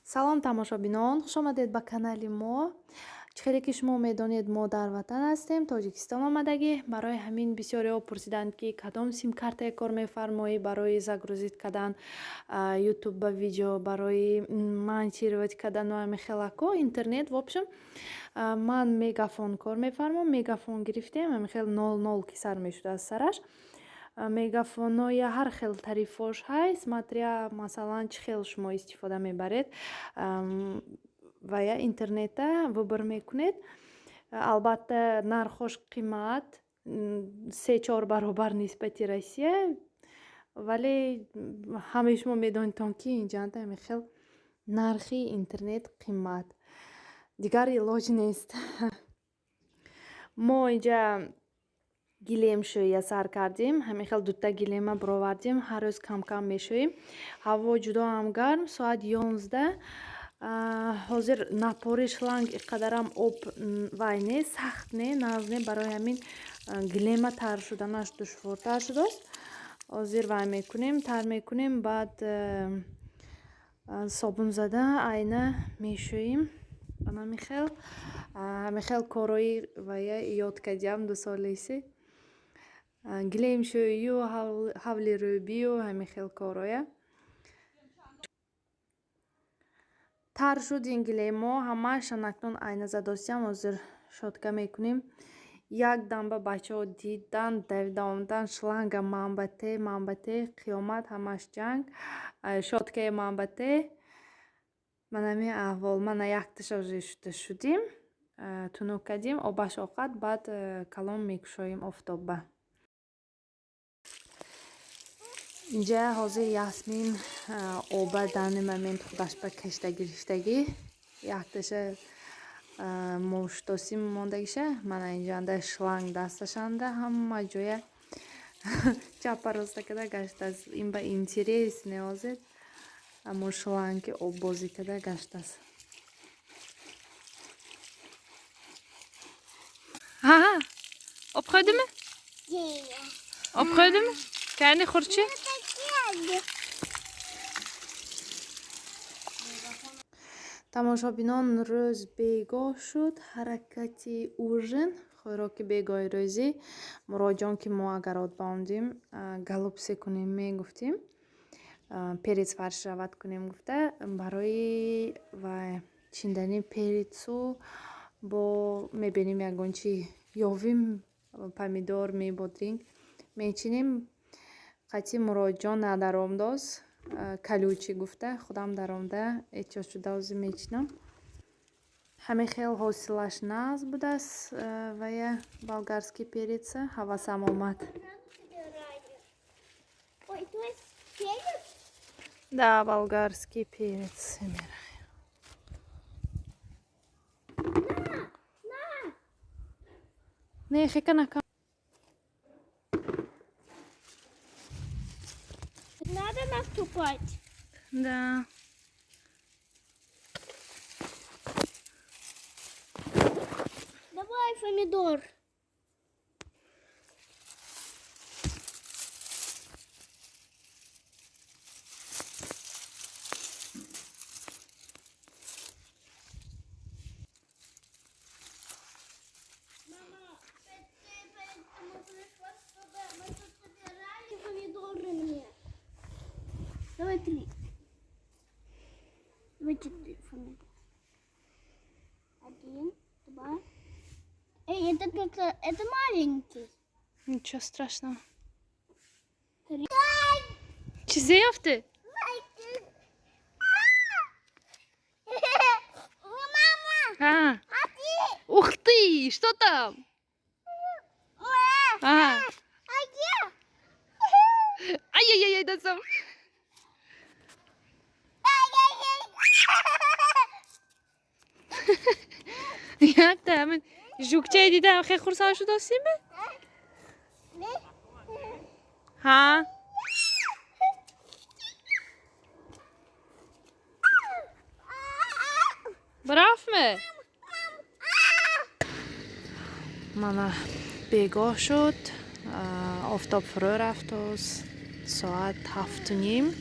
Салом, тамошобинон, хушомадед ба канали мо. Чӣ хеле ки шумо медонед, мо дар ватан ҳастем, Тоҷикистон омадагӣ. Барои ҳамин бисёриҳо пурсиданд, ки кадом симкартае кор мефармоӣ барои загрузить кардан ютуб ба видео, барои монтировать кардану ҳамин хелако интернет. В общем, ман Мегафон кор мефармоям. Мегафон гирифтем, ҳамин хел нол нол ки сар мешуд аз сараш. Мегафоноя ҳар хел тарифош ҳай, смотря, масалан, чӣ хел шумо истифода мебаред ва я интернета выбор мекунед. Албатта, нархош қимат, се-чор баробар нисбати Россия, вале ҳамаи шумо медонедтон, ки инҷанда ҳамин хел нархи интернет қимат, дигар илоҷ нест. Мо инҷа гилем шӯя сар кардем, ҳамин хел дута гилема бировардем, ҳар рӯз камкам мешӯем. Ҳаво ҷудоам гарм, соат 11. Ҳозир напори шланг иқадарам об вай не, сахт не, нағз не, барои ҳамин гилема тар шуданаш душвортар шудааст. Ҳозир вай мекунем, тар мекунем, баъд собун зада айна мешӯем. Ҳамин хел, ҳамин хел корҳои вая ёд кардиам дусолеси. Гилемшӯию ҳавли рӯбию ҳамин хел корҳоя. Тар шуд ин гилемҳо, ҳамааш анакнун айна задостиам, ҳозир щётка мекунем. Як дамба бачаҳо дидан, давида омадан, шланга манбате, манбате, қиёмат, ҳамаш ҷанг, щёткаи манбате. Ман ҳамин аҳвол, мана якташа уже шуда шудим, тунук кардим, обаш оқад, баъд калон мекушоем офтобба. Инҷа ҳозир Ясмин оба данный момент худаш ба кашида гирифтагӣ. Якташа мо шудосим мондагиша, мана инҷанда шланг дасташанда, ҳама ҷоя чапа роста карда гаштааст. Ин ба интерес не, ҳозир аммо шланги оббозӣ карда гаштааст. Об хӯрдиме? Об хӯрдиме? Кани хӯрчӣ? Тамошобинон, рӯз бегоҳ шуд, ҳаракати ужин, хӯроки бегоҳи рӯзӣ. Муроҷон, ки мо агар баомдем, голубцы кунем мегуфтем, перец фаршировать кунем гуфта, барои ва чиндани перецу бо мебинем, ягон чи ёвим, помидор, мебодринг мечинем. Қатъи Муроҷон надаромдоз, колючий гуфта, худам даромда эҳтиёҷ шуда ҳозир мечинам. Ҳамин хел ҳосилаш нағз будааст вая болгарский переца, ҳавасам омад. Ой, то есть перец? Да, болгарский перец собираю. На! Не, хека нака. Надо наступать. Да. Давай помидор. Мама, ты поэтому пришла, чтобы мы тут собирали помидоры мне. Давай три. Давай четыре помидора. Один, два. Эй, это как это маленький. Ничего страшного. Три. Чизе ёфтӣ? Мама, А. Ух ты, что там? А. А где? Ай-яй-яй, дасам. Якта ҳамин жукчае дидам, хеле хурсанд шудосиме? Ҳа? Барафме? Мана бегоҳ шуд, офтоб фурӯ рафт, соат 7:30.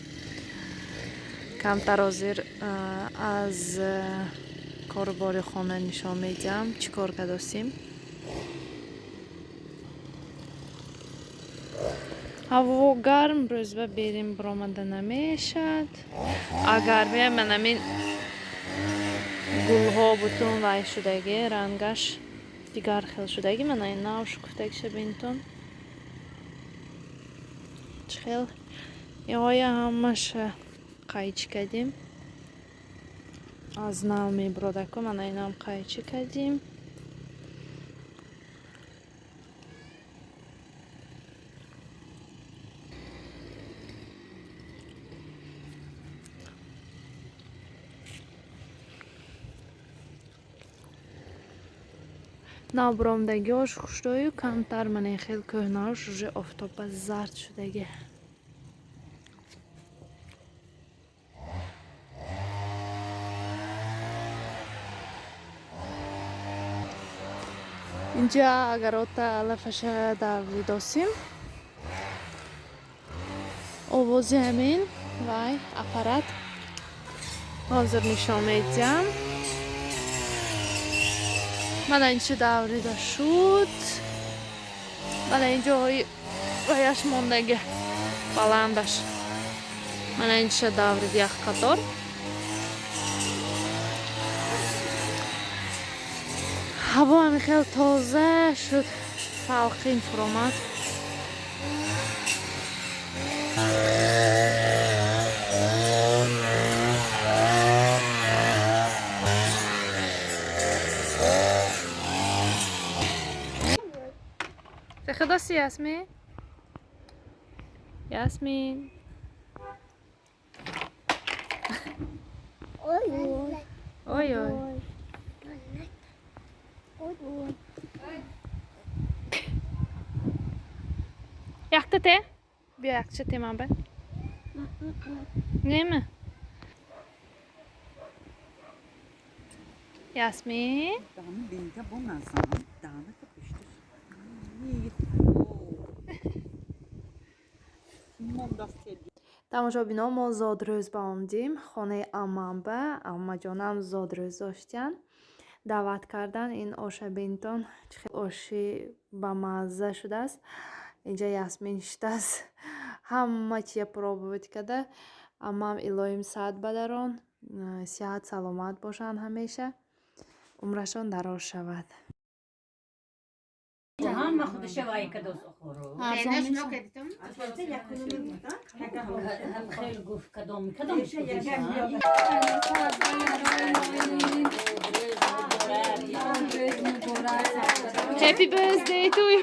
Камтар ҳозир аз корубори хона нишон медиҳам, чӣ кор кардостем. Ҳаво гарм, рӯзба берим баромада намешад. Агар ман ҳамин гулҳо бутун вай шудаги, рангаш дигар хел шудаги. Мана ин нав шукуфтагиша бинтон. Чӣ хел иҳоя ҳамаша қайчи кардем. Аз нав мебуродаку, мана инам қайчи кардем. Нав буромдагиҳош хушрӯю камтар мана ин хел кӯҳнаош уже офтоба зард шудаги. Инҷа агарота алафаша давридосим. Овози ҳамин вай аппарат ҳозир нишон медиҳам. Мана инча даврида шуд. Мана ин ҷоҳои ваяш мондаги баландаш. Мана инча даврид як қатор. Ҳаво ҳами хел тоза шуд, салқин фуромад. Худоси Ясмин? Ясмин. Ой-ой. Ой-ой. Ой-ой. Якта те? Биё якча те ман ба. Неме? Ясмин? Тамошобино, мо зодрӯз ба омдим хонаи аммамба. Аммаҷонам зодрӯз доштиянд, даъват кардан. Ин оша бинтон, чӣ хел оши бамазза шудааст. Инҷа Ясмин шидааст, ҳама чия пробовать карда. Аммам илоҳим саат бадарон, сиҳат саломат бошанд, ҳамеша умрашон дароз шавад. ҳама худша вай кадос охоро. Хел гуфт кадом кадом. Happy birthday to you.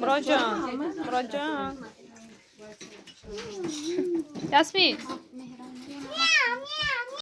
Муроджон, Муроджон. Ясмин. Мяу,